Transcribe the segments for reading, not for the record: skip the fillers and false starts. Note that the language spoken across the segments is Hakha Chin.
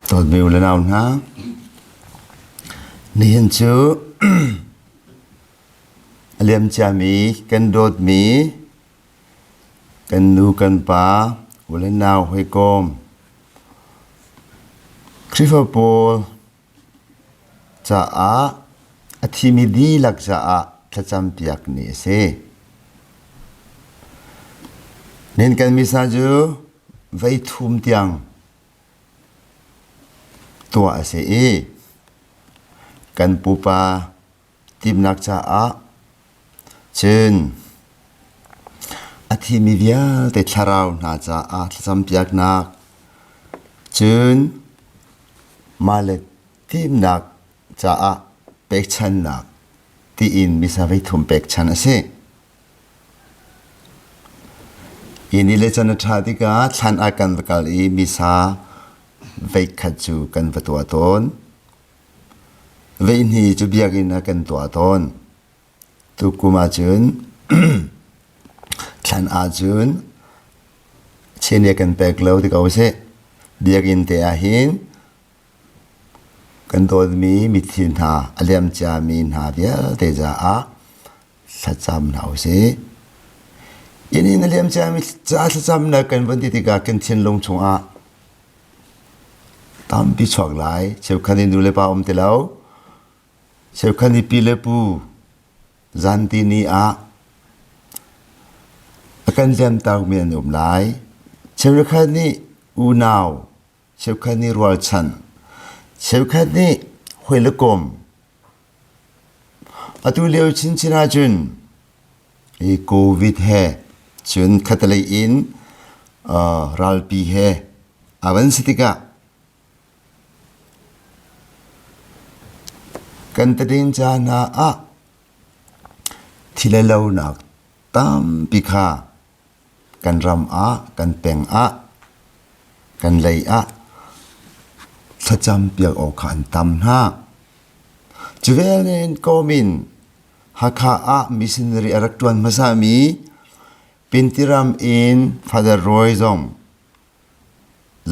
Dawtmi u le nau hna, nihin cu a liamciami kan dawtmi kan nu kan pa u le nau hawikom Khrihfa pawl caah a thimi dihlak caah thlacampiak ni a si. Nihin kan misa cu voi thum tiang tuah a si i kan pupa timnak caah cun a thimi vialte thlarau hna caah thlacampiaknak cun mah le timnak caah pekchannak tiin misa voi thum pekchan a si. Hi ni le can a ṭha tikah thlan ah kan va kal i misa veikhat cu kan va tuah tawn. Veihnih cu biakinn ah kan tuah tawn. Tukum ahcun thlan ahcun chinia kan pek lo ti ko sih. Biakinn te ahhin kan dawtmi mithi hna, a liamciami hna vialte caah thlacam hna usih. Inn in a liam ciami ca thlacamnak kan vun ti tikah kan thinlung chungah tampi chuak lai. Cheukhat in nu le pa um ti lo. Cheukhat ni pi le pu zanti ni ah a kan liamtakmi an um lai. Cheukhat nih unau, cheukhat nih rualchan, cheukhat nih hawi le kom, Atu lio chinchin ahcun hi COVID he cun khatalei in ralpi he a van si tikah kan tadinca hna ah thi le lonak tampi kha kan ram ah, kan peng ah, kan lei ah thlacam piak awk kha an tam hna. Cuvel in kawm in Hakha ah missionary a rak ṭuan hmasami Pintiram in Father Roy zong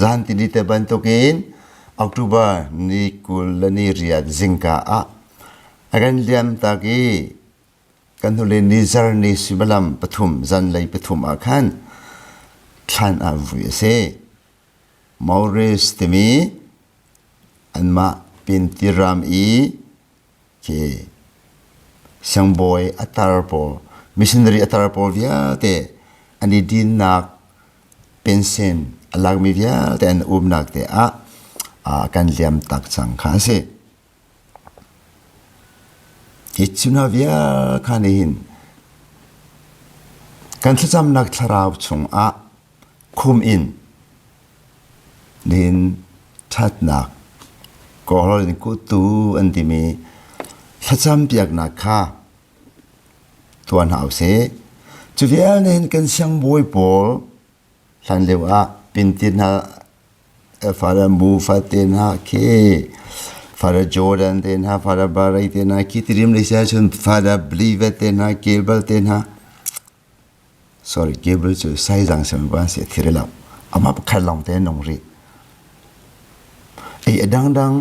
zan tili te bantukin October ni 20 le ni riat zingka ah a kan liam tak i kan hnulei ni zar ni suimilam pathum zanlei pathum ah khan thlan ah vui a si. Maurice timi anmah Pintiram i khi siangbawi a tar pawl missionary a tar pawl vialte an i dinnak pension a lakmi vialte an umnak te ah kan liam tak cang kha a si. Hi cu hna vial kha nihin kan thlacamnak thlarau chungah khum in nihin ṭhatnak Kawlrawl in kutu an timi thlacam piaknak kha tuah hna usih. Cu vial nihin kan siangbawi pawl hlan lio ah pinti hna Father Mufa te hna khi Father Jordan te hna Father Barry te hna khi tirim lei si ahcun Father Blivet te hna Gilbert te hna sorry Gilbert cu saizang sem ban si thiri lo amah pakhat lawng te nung rih ei a dangdang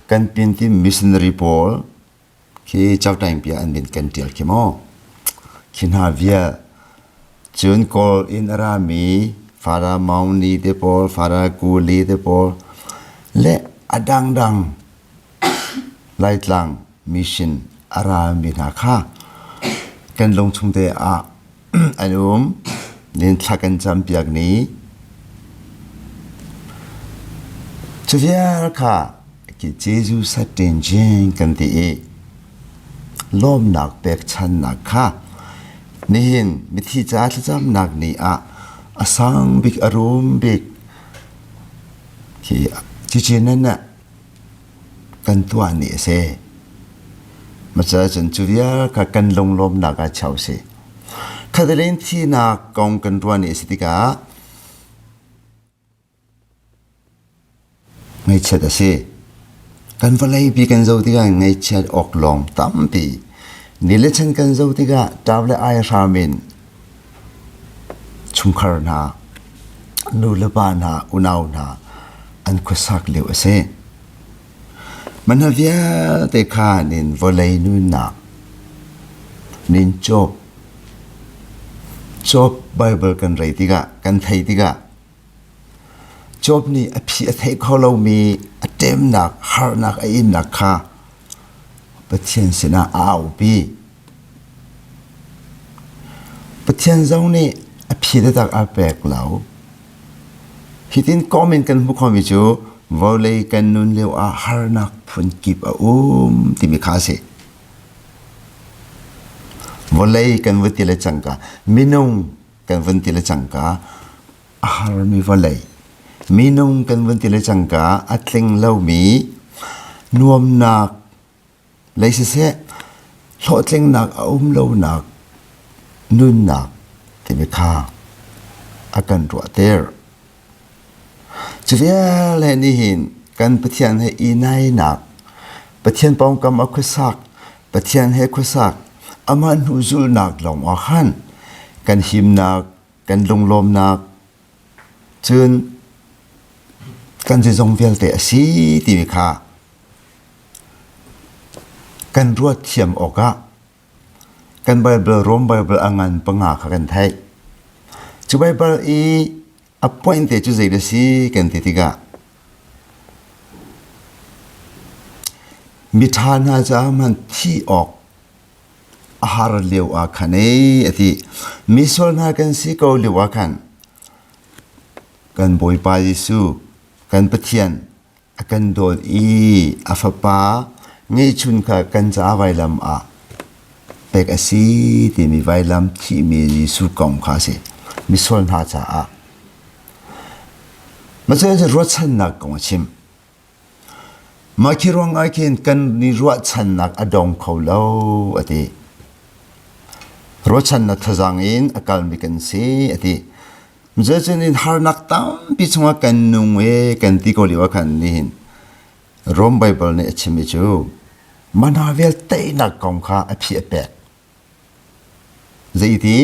kan pinti missionary pawl Khi cawtaing bia an min kan ṭial khi maw? Khi hna vial cun Kawl in a rami Fara Maung Ni te pawl, Fara Kuli te pawl le a dangdang Laitlang mission a rami hna kha kan lungchung te ah an um. Nin thla kan campiak ni. Cu vial kha Ki Jesuh saṭin jing kan ti i lawmnak pekchannak kha nihin mithi ca thlacamnak ni ah a sang bik a rum bik khi cicin ah kan tuah ni a si. Maca cun cu vial kha kan lunglawmnak ah cheu si. Khatalen thinak kong kan ruah ni a si tikah Ngaihchiat a si. Kan vawleipi kan zoh tikah ngaihchiat awk lawng tampi. Ni le chan kan zoh tikah ṭap le ai hram in chungkhar hna, nu le pa hna, unau hna. an khuasak lio a si. Mah hna vialte kha nin vawlei nunnak nin Job Job Bible kan rei tikah kan thei tikah Job nih a phi a theih kho lomi a ṭemnak harnak a innak kha Pathian sinah a aupi. Pathian zong nih a phi taktak a pek lo. Hitin comment kan hmuh khomi cu vawlei kan nun lio ah harnak phunkip a um timi kha a si. Vawlei kan vun ti le cangka minung kan vun ti le cangka a harmi vawlei minung kan vun ti le cangka a tling lomi nuamnak lei siseh hlawhtlingnak a um lonak nunnak timi kha a kan ruahter. Cu vialte nih hin kan Pathian he i nainak, Pathian pawngkam a khuasak, Pathian he khuasak, amah hnu zulhnak lawng ah khan kan himnak, kan lunglawmnak, cun kan zeizong vialte a si timi kha kan ruat thiam awkah kan Bible Rom Bible a ngan panga kha kan theih. Cu Bible i a point te cu zei dah si kan ti tikah miṭha hna caah hmanh thi awk a har lio ah khan ei a ti. Misual hna kan si ko lio ah khan kan Bawipa Jesuh kan Pathian a kan dawt i a fapa ngeihchun kha kan caah vailam ah pek a si timi vailam thihmi Jesuh kong kha a si. Misual hna caah. Mah cu ruahchannak kong a chim. Mah khi ruang ah khin kan i ruahchannak a dong kho lo a ti. Ruahchannak thazaang in a kalmi kan si a ti. Zeicun in harnak tampi chungah kan nung e kan ti ko lio ah khan nihin Rom Bible nih a chimmi cu mana vial teinak kong kha a phi a pek. Zeiti?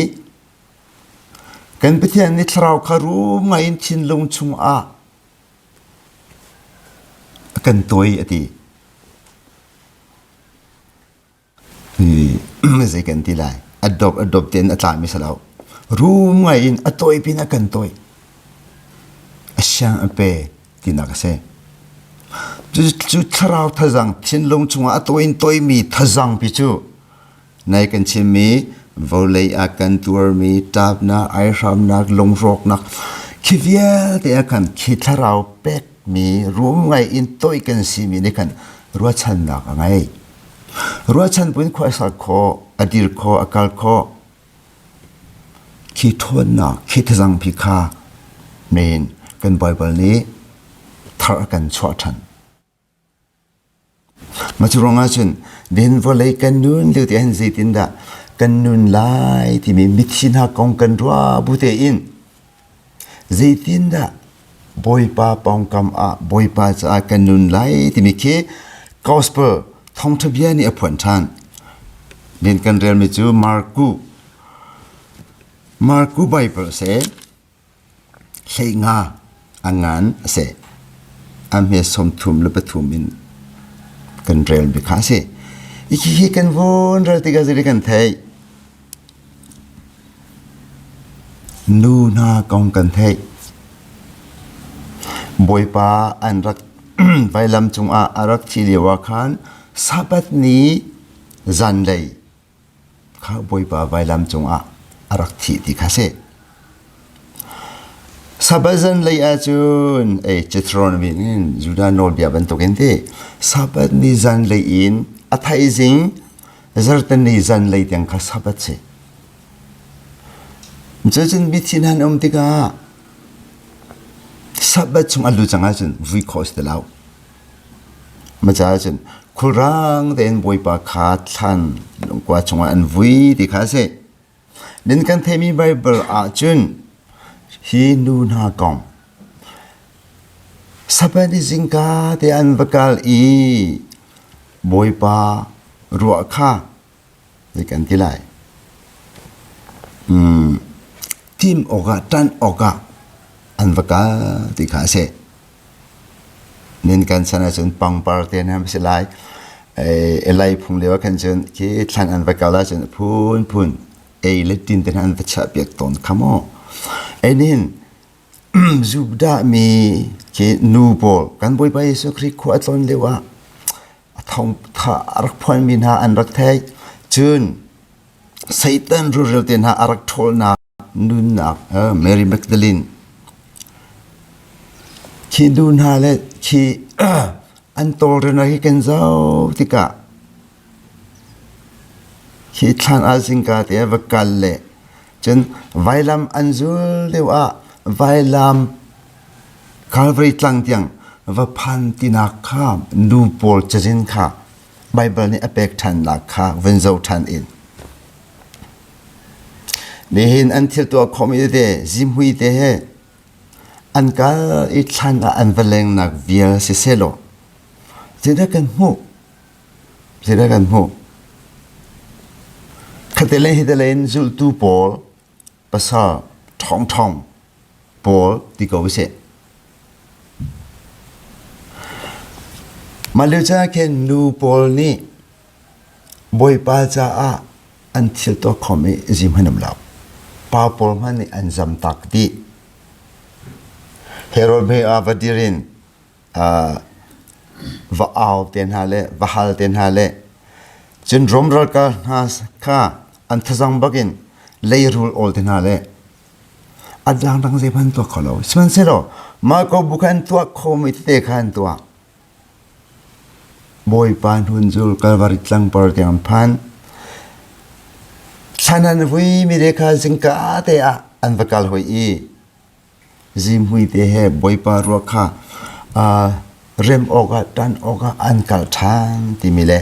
Kan Pathian nih thlarau kha rum ngai in thinlung chungah a kan tuai a ti. Zei kan ti lai a dop a dop tein a tlami si lo rum ngai in a tawi pin a kan tawi a siang a pe tinak a si cu thlarau thazang thinlung chungah a tawi in tawimi thazang pi cu nai kan chimmi vawlei ah kan tuarmi ṭapnak aihramnak lungrawknak khi vialte ah khan khi thlarau pekmi rum ngai in tawi kan simi nih khan ruahchannak a ngei Ruahchan buin khua a sak khawh, a dir khawh, a kal khawh. Khi ṭhawnnak, khi thazangpi kha men kan Baibal nih thar a kan chuah ṭhan. Mah cu ruangah cun den vawlei kan nun lio te hin zeitindah kan nun lai timi mithi hna kong kan ruah bu tein Zeitindah Bawipa pawngkam ah Bawipa caah kan nun lai timi khi Gospel thawngṭha bia nih a phuan ṭhan. Nin kan relmi cu Marku Marku Bible a si. Hleinga a ngan a si. A hme 33 in kan relmi kha a si. Hi kan vun rel tikah zei kan theih. Nu hna kong kan theih. Bawipa an rak vailam cungah a rak thi lio ah khan Sabbath ni zanlei kha Bawipa vailam cungah a rak thih ti kha si. Sabbath zanlei ahcun ei Deuteronomy in Judah nawlbia bantukin ti Sabbath ni zanlei in a thaizing Zarhteni zanlei tiang kha Sabbath si. Cucun mithi hna an um tikah Sabbath chung an lu cang ahcun vui khawh si ti lo. Ma caah cun khulrang tein Bawipa kha thlan lungkua chungah an vui ti kha a si. Nin kan theimi Bible ahcun hi nu hna kong Sabbath i zingka te an va kal i Bawipa ruah kha zei kan ti lai mm, tim awkah ṭan awkah an va kal ti kha a si. Nin kan chan ahcun pangpar te hna si lai. Elai phung lio ah khan cun khi thlan an va kal ahcun phunphun ei le tin te hna an va chiah piak tawn kha mu. Ei nihin Judah mi khi nu pawl kan Bawipa Jesuh Khrih khua a tlawn lio ah a thong tha a rak phuanmi hna an rak theih. Cun Satan rulrel te hna a rak ṭhawlnak nunnak Mary Magdalene khi nu hna le khi an tawlrelnak hi kan zoh tikah khi thlan ah zingka te ah va kal le cun vailam an zul lio ah vailam Calvary tlang tiang va phan tinak kha nu pawl cazin kha Baibal nih a pek ṭhannak kha vun zoh ṭhan in Nihin an thil tuah khawhmi tete zihmui te he an kal i thlan ah an va lengnak vial sisehlaw zeidah kan hmuh? Zeidah kan hmuh? Khate le hite le in zultu pawl pasal ṭhawngṭhawng pawl ti ko usih. Mah lio caan ah khin nu pawl nih Bawipa caah an thil tuah khawm i zim an um lo. Pa pawl hmanh nih an zamtak dih. Herod hme ah va dir in va au te hna le va hal te hna le cun Rom ralkap hna kha an thazang bakin leirul awl te hna le a dangdang zeihmanh tuah kho lo. Sihmanhsehlaw mah ko bu kha an tuah khomi tete kha an tuah. Bawipa hnun cu Kalvari tlangpar tiang an phan. Thlan an vuimi te kha zingka te ah an va kal hoi i zihmui te he Bawipa ruak kha rem awkah ṭan awkah an kal ṭhan timi le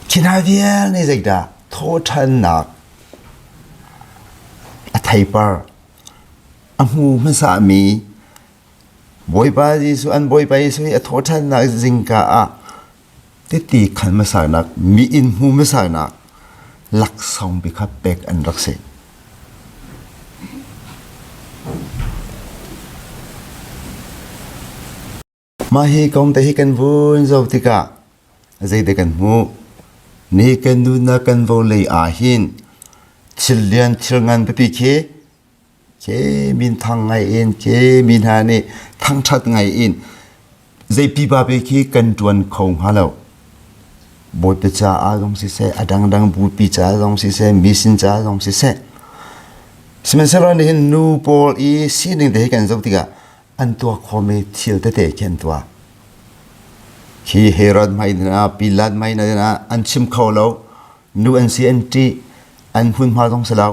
khi hna vial nih zeidah thawhṭhannak a theipar a hmu hmasami Bawipa Jesuh an Bawipa Jesuh hi a thawhṭhannak zingka ah titi khan hmasanak mi inn hmu hmasanak laksawng bi kha pek an rak si. Mah hi kong te hi kan vun zoh tikah zeidah kan hmuh? Ni kan nunnak kan vawlei ah hin thil lian thil ngan pipi khi Ke minthang ngai in ke mi hna nih thangṭhat ngai in zei pipa pe khi kan ṭuan kho hnga lo. Bawipa caah zong siseh, a dangdang bupi caah zong siseh, mission caah zong siseh. Sihmanhsehlaw nihin nu pawl i sining te hi kan zoh tikah an tuah khomi thil tete khi an tuah. Khi Herod hmai hna, Pilat hmai hna an chim kho lo. Nu an si an ṭih an hmunhma zong si lo.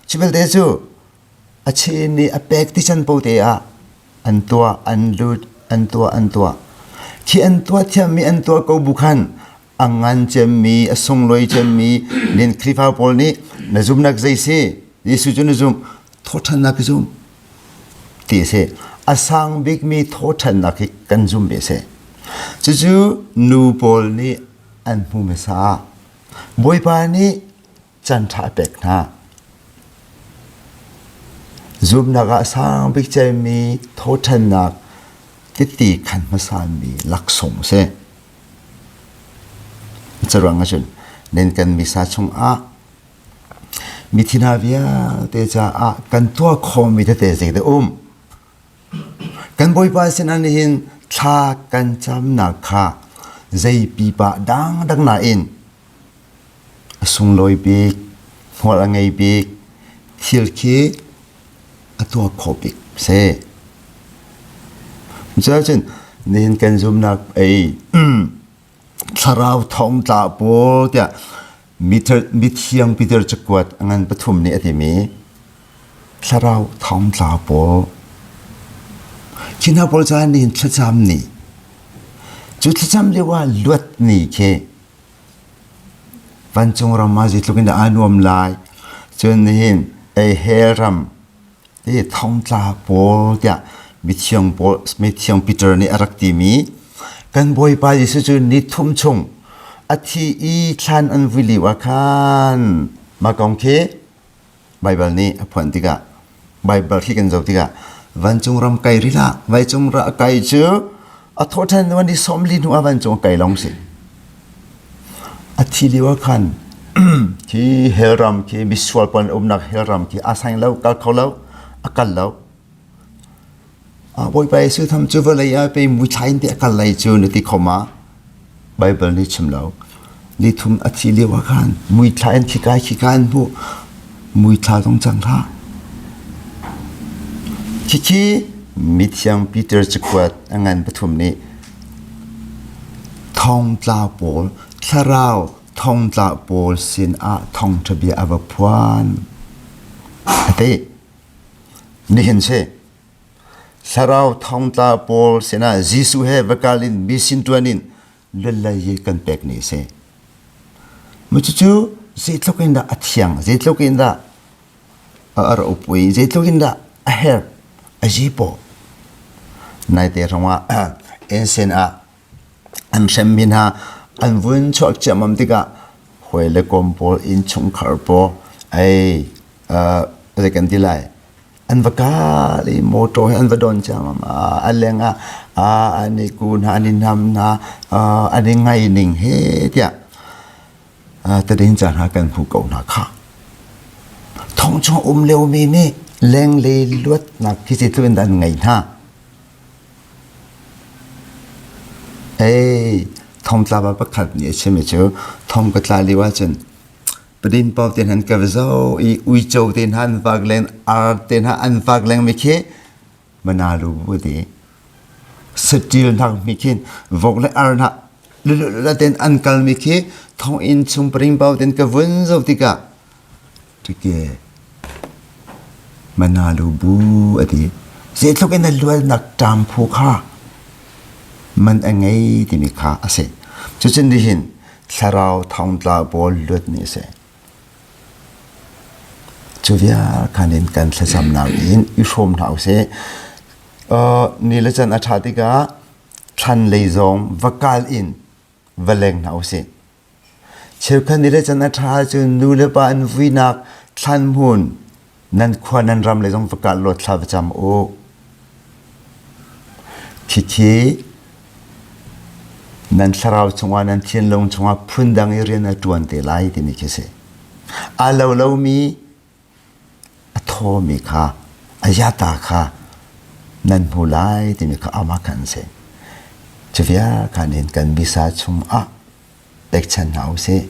Cu vialte cu a chin nih a pek ti can po te ah an tuah an lut an tuah an tuah. Khi an tuah thiammi an tuah ko bu khan a ngan cemmi a sunglawi cemmi nin Khrihfa pawl nih na zumnak zei si Jesuh cu na zum thawṭhannak ka zum ti a si. A sang bikmi thawṭhannak hi kan zum ve si. Cucu nu pawl nih an hmu hmasa. Bawipa nih canṭha a pek hna. Zumnak ah sang bik cemmi thawṭhannak titi khan hmasami laksawng a si. Curuang ahcun nan kan misa chungah mithi hna vialte caah kan tuah khawhmi tete zeidah um? Kan Bawipa sinah nihin thla kan camnak kha zei pipa dangdang nain a sunglawi bik, hmual a ngei bik thil khi a tuah khawh bik si. Cuacun nihin kan zumnak ei thlarau thongtla pawl tiah mithiang Peter cakuat a ngan pathum nih a timi thlarau thongtla pawl khi hna pawl caan nihin thlacam ni cu thlacam lio ah luat ni khi vancung ram ah zeitluk in dah aa nuam lai cun nihin ei hell ram Hi thongtla pawl tiah mithiang pawl mithiang Peter nih a rak timi kan Bawipa Jesuh cu ni thum chung a thi i thlan an vui lio ah khan mah kong khi Baibal nih a phuan tikah Baibal khi kan zoh tikah Vancung ram kai rih hlah. Vaicung ra kai cu a thawhṭhan hnu ni 40 hnu ah vancung kai lawng si. A thi lio ah khan khi hell ram khi misual pawl umnak hell ram khi a sang lo kal kho lo a kal lo. Bawipa Jesuh tham cu vawlei ah pei muithla in te a kal lai cu na ti kho ma? Baibal nih chim lo. Ni thum a thi lio ah khan muithla in khika khika in hmuh muithla zong cang hlah. Khikhi mithiang Peter cakuat a ngan pathum nih thongtla pawl thlarau thongtla pawl sin ah thawngṭha bia a va phuan. A ti. Nihin si thlarau thongtla pawl sinah Jesuh he va kal in mi sin ṭuan in lullai kan pek ni a si. Mu cucu zeitluk in dah a thiang, zeitluk in dah a ra upui, zeitluk in dah a herh, a zipaw. Naite hrangah ensen ah an hremmi hna an vun chuak ciammam tikah hawi le kom pawl innchungkhar pawl ei zei kan ti lai an va kal i motor he an va don ciammam a leng ah an i ku hna an i nam hna an i ngai ning he tiah tadin ca hna kan hmu ko hna kha thong chung um liomi nih lenglei luatnak khi zeitluk in dah an ngei hna Ei, thongtla pa pakhat nih a chimmi cu thong ka tla lio ahcun padin pau te hna an ka va zoh i uico te hna an vak leng, ar te hna an vak leng mi khi manalu bu ti. Saṭil hna mi khin vok le ar hna lululula ten an kal mi khi thonginn chung paring pau ten ka vun zoh tikah Ṭike Manalu bu a ti. Zeitluk in a lualnak ṭam phu kha man a ngei timi kha a si. Cucun nihin thlarau thongtla pawl luat ni a si. Cu vial khan in kan thlacamnak in i hrawm hna usih. Uh, ni le can a ṭha tikah thlan lei zong va kal in va leng hna usih. Cheukhat nih le can a ṭha ahcun nu le pa an vuinak thlan hmun nan khua nan ram le zong va kah law thla va cam u. Khikhi nan thlarau chungah nan thinlung chungah phundang i rian a ṭuan te lai timi khi si. Aa lo lomi a thawmi kha a yata kha nan hmu lai timi kha amah khan a si. Cu vial khan in kan misa chungah pekchan hna usih.